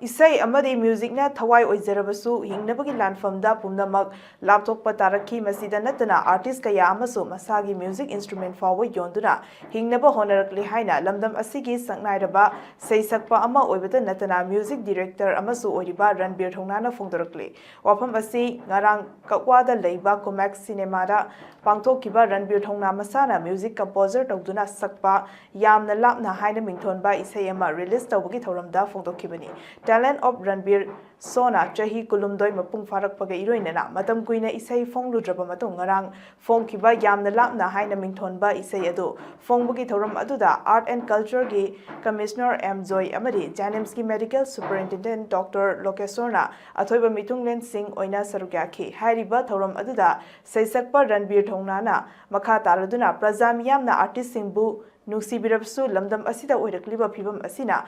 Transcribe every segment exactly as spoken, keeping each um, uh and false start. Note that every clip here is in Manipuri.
ꯏꯁꯩ ꯑꯃꯗꯤ ꯃ꯭ꯌꯨꯖꯤꯛꯅ ꯊꯋꯥꯏ ꯑꯣꯏꯖꯔꯕꯁꯨ, ꯍꯤꯡꯅꯕꯒꯤ ꯂꯥꯟꯐꯝꯗ ꯄꯨꯝꯅꯃꯛ ꯂꯥꯞꯊꯣꯛꯄ ꯇꯥꯔꯛꯈꯤ꯫ ꯃꯁꯤꯗ ꯅꯠꯇꯅ, ꯑꯥꯔꯇꯤꯁ ꯀꯌꯥ ꯑꯃꯁꯨ ꯃꯁꯥꯒꯤ ꯃ꯭ꯌꯨꯖꯤꯛ ꯏꯟꯁꯇ꯭ꯔꯨꯃꯦꯟ ꯐꯥꯎꯕ ꯌꯣꯟꯗꯨꯅ ꯍꯤꯡꯅꯕ ꯍꯣꯠꯅꯔꯛꯂꯤ ꯍꯥꯏꯅ ꯂꯝꯗꯝ ꯑꯁꯤꯒꯤ ꯁꯛꯅꯥꯏꯔꯕ ꯁꯩꯁꯛꯄ ꯑꯃ ꯑꯣꯏꯕꯇ ꯅꯠꯇꯅ ꯃ꯭ꯌꯨꯖꯤꯛ ꯗꯤꯔꯦꯛꯇꯔ ꯑꯃꯁꯨ ꯑꯣꯏꯔꯤꯕ ꯔꯟꯕꯤꯔ ꯊꯧꯅꯥꯅ ꯐꯣꯡꯗꯣꯔꯛꯂꯤ꯫ ꯋꯥꯐꯝ ꯑꯁꯤ ꯉꯔꯥꯡ ꯀꯛꯋꯥꯗ ꯂꯩꯕ ꯀꯨꯃꯦꯛ ꯁꯤꯅꯦꯃꯥꯗ ꯄꯥꯡꯊꯣꯛꯈꯤꯕ ꯔꯟꯕꯤꯔ ꯊꯧꯅꯥ ꯃꯁꯥꯅ ꯃ꯭ꯌꯨꯖꯤꯛ ꯀꯝꯄꯣꯖꯔ ꯇꯧꯗꯨꯅ ꯁꯛꯄ ꯌꯥꯝꯅ ꯂꯥꯞꯅ ꯍꯥꯏꯅ ꯃꯤꯡꯊꯣꯟꯕ ꯏꯁꯩ ꯑꯃ ꯔꯤꯂꯤꯖ ꯇꯧꯕꯒꯤ ꯊꯧꯔꯝꯗ ꯐꯣꯡꯗꯣꯛꯈꯤꯕꯅꯤ꯫ Talent of Ranbir ꯁꯣꯅ ꯆꯍꯤ ꯀꯨꯟꯍꯨꯝꯗꯣꯏ ꯃꯄꯨꯡ ꯐꯥꯔꯛꯄꯒ ꯏꯔꯣꯏꯅꯅ ꯃꯇꯝ ꯀꯨꯏꯅ ꯏꯁꯩ ꯐꯣꯡꯂꯨꯗ꯭ꯔꯕ ꯃꯇꯨꯡ ꯉꯔꯥꯡ ꯐꯣꯡꯈꯤꯕ ꯌꯥꯝꯅ ꯂꯥꯞꯅ ꯍꯥꯏꯅ ꯃꯤꯡꯊꯣꯟꯕ ꯏꯁꯩ ꯑꯗꯨ ꯐꯣꯡꯕꯒꯤ ꯊꯧꯔꯝ ꯑꯗꯨꯗ Art and Culture ꯒꯤ Commissioner ꯑꯦꯝ ꯖꯣꯏ ꯑꯃꯗꯤ JNIMS ꯀꯤ Medical Superintendent Doctor ꯂꯣꯀꯦꯁꯣꯔꯅ ꯑꯊꯣꯏꯕ ꯃꯤꯊꯨꯡꯂꯦꯟꯁꯤꯡ ꯑꯣꯏꯅ ꯁꯔꯨꯛ ꯌꯥꯈꯤ꯫ ꯍꯥꯏꯔꯤꯕ ꯊꯧꯔꯝ ꯑꯗꯨꯗ ꯁꯩꯁꯛꯄ ꯔꯟꯕꯤꯔ ꯊꯧꯅꯥꯅ ꯃꯈꯥ ꯇꯥꯔꯗꯨꯅ ꯄ꯭ꯔꯖꯥ ꯃꯤꯌꯥꯝꯅ ꯑꯥꯔꯇꯤꯁꯁꯤꯡꯕꯨ ꯅꯨꯡꯁꯤꯕꯤꯔꯕꯁꯨ ꯂꯝꯗꯝ ꯑꯁꯤꯗ ꯑꯣꯏꯔꯛꯂꯤꯕ ꯐꯤꯕꯝ ꯑꯁꯤꯅ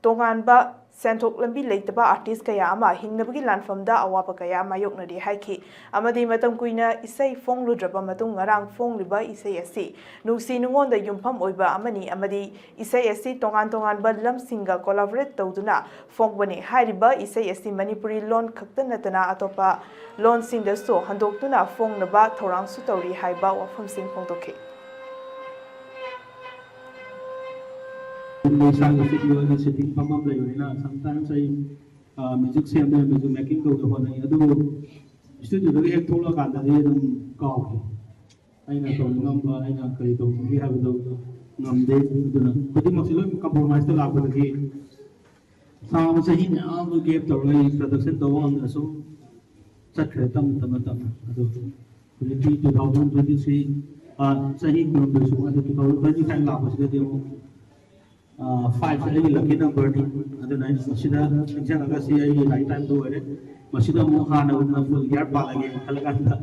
ꯇꯣꯉꯥꯟꯕ ꯁꯦꯟꯊꯣꯛ ꯂꯝꯕꯤ ꯂꯩꯇꯕ ꯑꯥꯔꯇꯤꯁ ꯀꯌꯥ ꯑꯃ ꯍꯤꯡꯅꯕꯒꯤ ꯂꯥꯟꯐꯝꯗ ꯑꯋꯥꯕ ꯀꯌꯥ ꯃꯥꯌꯣꯛꯅꯔꯤ ꯍꯥꯏꯈꯤ꯫ ꯑꯃꯗꯤ ꯃꯇꯝ ꯀꯨꯏꯅ ꯏꯁꯩ ꯐꯣꯡꯂꯨꯗ꯭ꯔꯕ ꯃꯇꯨꯡ ꯉꯔꯥꯡ ꯐꯣꯡꯂꯤꯕ ꯏꯁꯩ ꯑꯁꯤ ꯅꯨꯡꯁꯤ ꯅꯨꯡꯉꯣꯟꯗ ꯌꯨꯝꯐꯝ ꯑꯣꯏꯕ ꯑꯃꯅꯤ ꯑꯃꯗꯤ ꯏꯁꯩ ꯑꯁꯤ ꯇꯣꯉꯥꯟ ꯇꯣꯉꯥꯟꯕ ꯂꯝꯁꯤꯡꯒ ꯀꯣꯂꯥꯕꯣꯔꯦꯠ ꯇꯧꯗꯨꯅ ꯐꯣꯡꯕꯅꯤ꯫ ꯍꯥꯏꯔꯤꯕ ꯏꯁꯩ ꯑꯁꯤ ꯃꯅꯤꯄꯨꯔꯤ ꯂꯣꯟ ꯈꯛꯇ ꯅꯠꯇꯅ ꯑꯇꯣꯞꯄ ꯂꯣꯟꯁꯤꯡꯗꯁꯨ ꯍꯟꯗꯣꯛꯇꯨꯅ ꯐꯣꯡꯅꯕ ꯊꯧꯔꯥꯡꯁꯨ ꯇꯧꯔꯤ ꯍꯥꯏꯕ ꯋꯥꯐꯝꯁꯤꯡ ꯐꯣꯡꯗꯣꯛꯈꯤ꯫ ꯏꯁꯥꯒꯤ ꯁꯤꯇꯤ ꯑꯣꯏꯅ ꯁꯤꯇꯤꯡ ꯐꯝꯐꯝ ꯂꯩꯕꯅꯤꯅ sometimes ꯑꯩ ꯃ꯭ꯌꯨꯖꯤꯛ ꯁꯦꯝꯕ ꯃ꯭ꯌꯨꯖꯤꯛ ꯃꯦꯀꯤꯡ ꯇꯧꯕ ꯍꯣꯠꯅꯩ꯫ ꯑꯗꯨꯕꯨ ꯁ꯭ꯇꯨꯗꯤꯑꯣꯗꯒꯤ ꯍꯦꯛ ꯊꯣꯛꯂꯛꯑꯀꯥꯟꯗꯗꯤ ꯑꯗꯨꯝ ꯀꯥꯎꯈꯤ꯫ ꯑꯩꯅ ꯇꯧꯅꯤꯡꯉꯝꯕ, ꯑꯩꯅ ꯀꯔꯤ ꯇꯧꯅꯤꯡꯒꯦ ꯍꯥꯏꯕꯗꯣ ꯉꯝꯗꯦ꯫ ꯑꯗꯨꯅ ꯈꯨꯗꯤꯡꯃꯛꯁꯦ ꯂꯣꯏ ꯀꯝꯄ꯭ꯔꯣꯃꯥꯏꯁꯇ ꯂꯥꯛꯄꯗꯒꯤ ꯁꯥꯡꯕ ꯆꯍꯤ ꯃꯌꯥꯝ ꯑꯃ ꯒꯦꯞ ꯇꯧꯔꯒ ꯑꯩ ꯄ꯭ꯔꯗꯛꯁꯟ ꯇꯧꯕ ꯉꯝꯗꯅ ꯁꯨꯝ ꯆꯠꯈ꯭ꯔꯦ, ꯇꯞꯅ ꯇꯞꯅ ꯇꯞꯅ꯫ ꯑꯗꯣ ꯍꯧꯖꯤꯛꯇꯤ two thousand twenty three, ꯆꯍꯤ ꯀꯨꯟꯍꯨꯝꯗꯣꯏ ꯁꯨꯕ, ꯑꯗꯨ two thousand twenty five ꯂꯥꯛꯄꯁꯤꯗꯗꯤ ꯑꯃꯨꯛ five ꯁꯦ ꯑꯩꯒꯤ ꯂꯛꯀꯤ ꯅꯝꯕꯔꯅꯤ꯫ ꯑꯗꯨꯅ ꯑꯩꯅ ꯃꯁꯤꯗ ꯅꯤꯡꯁꯤꯡꯉꯒ ꯁꯤ ꯑꯩꯒꯤ ꯂꯥꯏꯐ ꯇꯥꯏꯝꯗ ꯑꯣꯏꯔꯦ, ꯃꯁꯤꯗ ꯑꯃꯨꯛ ꯍꯥꯟꯅꯒꯨꯝꯅ ꯐꯨꯜ ꯒꯤꯌꯥꯔ ꯄꯥꯜꯂꯒꯦ ꯈꯜꯂꯀꯥꯟꯗ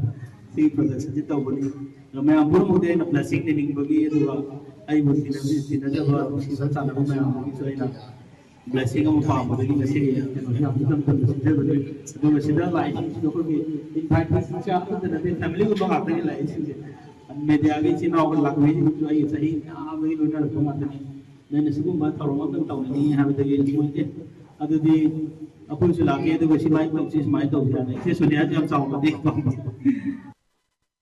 ꯁꯤꯒꯤ ꯄ꯭ꯔꯗꯛꯁꯟꯁꯤ ꯇꯧꯕꯅꯤ꯫ ꯑꯗꯣ ꯃꯌꯥꯝ ꯄꯨꯝꯅꯃꯛꯇꯤ ꯑꯩꯅ ꯕ꯭ꯂꯦꯁꯤꯡ ꯅꯤꯅꯤꯡꯕꯒꯤ, ꯑꯗꯨꯒ ꯑꯩꯕꯨ ꯇꯤꯟꯅꯕꯤ-, ꯇꯤꯟꯅꯖꯕ ꯅꯨꯡꯁꯤꯕ ꯆꯥꯟꯅꯕ ꯃꯌꯥꯝꯗꯒꯤꯁꯨ ꯑꯩꯅ ꯕ꯭ꯂꯦꯁꯤꯡ ꯑꯃ ꯄꯥꯝꯕꯗꯒꯤ ꯉꯁꯤꯒꯤ ꯀꯩꯅꯣꯁꯤ ꯌꯥꯝ ꯏꯆꯝ ꯆꯝꯅ ꯁꯤꯟꯖꯕꯅꯤ꯫ ꯑꯗꯨꯒ ꯁꯤꯗ ꯂꯥꯛꯏꯁꯤꯡꯁꯤꯁꯨ ꯑꯩꯈꯣꯏꯒꯤ ꯏꯟꯚꯥꯏꯇꯤꯁꯤꯡꯁꯦ ꯑꯃꯠꯇ ꯅꯠꯇꯦ, ꯐꯦꯃꯤꯂꯤꯒꯨꯝꯕ ꯉꯥꯛꯇꯅꯤ ꯂꯥꯛꯏꯁꯤꯡꯁꯦ꯫ ꯃꯦꯗꯤꯌꯥꯒꯤ ꯏꯆꯤꯟ ꯏꯅꯥꯎ ꯂꯥꯛꯄꯤꯔꯤꯁꯤꯡꯁꯤꯁꯨ ꯑꯩꯒꯤ ꯆꯍꯤ ꯃꯌꯥꯝꯗꯒꯤ ꯂꯣꯏꯅꯔꯛꯄ ꯉꯥꯛꯇꯅꯤ꯫ ꯅꯣꯏꯅ ꯁꯤꯒꯨꯝꯕ ꯊꯧꯔꯝ ꯑꯃꯇꯪ ꯇꯧꯅꯤꯡꯉꯤ ꯍꯥꯏꯕꯗꯒꯤ ꯃꯣꯏꯗꯤ ꯑꯗꯨꯗꯤ ꯑꯩꯈꯣꯏꯁꯨ ꯂꯥꯛꯀꯦ, ꯑꯗꯨꯒ ꯁꯨꯃꯥꯏꯅ ꯇꯧꯁꯤ, ꯁꯨꯃꯥꯏꯅ ꯇꯧꯁꯤ ꯍꯥꯏꯅ꯫ ꯏꯆꯦ ꯁꯣꯅꯤꯌꯥꯁꯨ ꯌꯥꯝ ꯆꯥꯎꯅ ꯃꯇꯦꯡ ꯄꯥꯡꯕ꯫